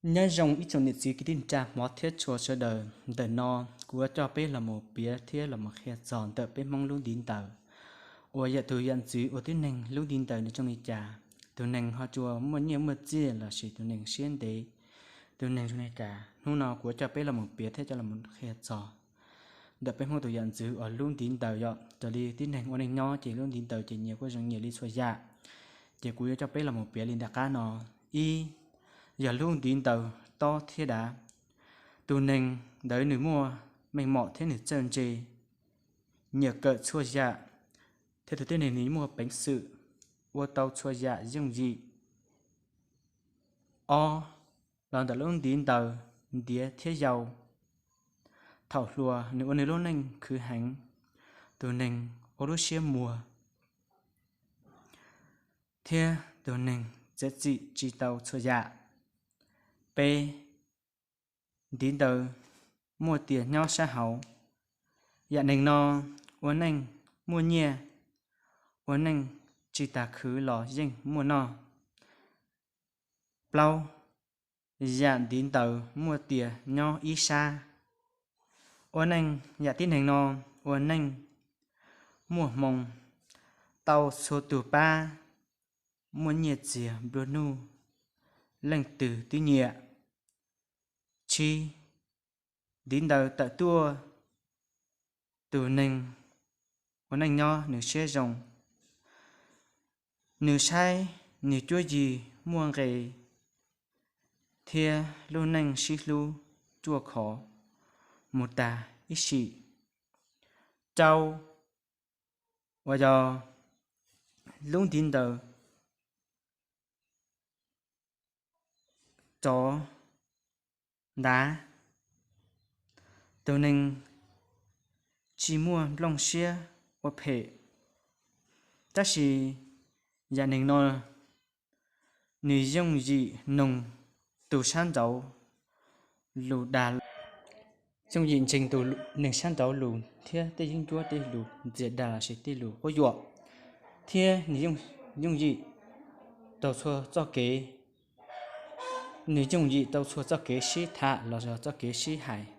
Nyob zoo ib tsoom niam txiv kwv tij neej tsa hmov thiab tshua sawv daws, ntawm no kuv yuav coj peb los mus piav thiab los mus qhia txog ntawm peb Hmoob lub ntiv ntawd uas yam tus yam ntxwv uas tib neeg lub ntiv ntawd nws zoo li cas, tus neeg ho tsuas muaj nyiaj muaj txiaj lossis tus neeg siab ntev, tus neeg zoo li cas. Hnub no kuv yuav coj peb los mus piav thiab coj los mus qhia txog ntawm peb Hmoob tus yam ntxwv uas lub ntiv ntawd yom. Raws li tib neeg ua neej nyob ces lub ntiv ntawd ces nyias kuj zoo nyias li txhua yam, ces kuv yuav coj peb los mus piav li ntawm qab no. Ib, yog lub ntiv ntawd tob thiab dav. Tus neeg ntawd nws muaj meej mom thiab nws txawj ntse, nyiam kawm txhua yam, thiab tus tib neeg nws muaj peev xwm ua tau txhua yam yooj yim. Ob, los ntawm lub ntiv ntawd ntiav thiab yau. Thaum hluas nws ua nws lub neej khwv heev, tus neeg ua lub siab muag, thiab tus neeg txiav txim tsis tau txhua yam. Peb, ntiv ntawd muaj tias nyob sab hauv. Yam neeg no ua neej muaj nyiaj, ua neej tsis tas khwv los yeej muaj noj. Plaub, yam ntiv ntawd muaj tias nyob ib sab. Ua neej, yam tib neeg no ua neej muaj hmoo, tau txhua tus pab, muaj nyiaj txiag nplua nuj, leej twg twb nyiam. Tsib, ntiv ntawd tawm tuaj, tus neeg ua neej nyob nws siab zoo, nws saib nws cuab yig muaj nqe, thiab lub neej sib hlub ruaj khov mus tag ib sim. Rau, uas yog lub ntiv ntawd rov ntav, tus neeg tsis muaj nplooj siab ua phem, tab sis yam neeg no nws yooj yim noog tus sab nraud lus dag, yooj yim ntseeg tus neeg sab nraud lus thiab tej yeeb ncuab tej lus ntxias dag lossis tej lus quab yuam, thiab nws yooj yim rau txhua txoj kev, nws yooj yim rau txhua txoj kev sib tham los yog txoj kev sib hais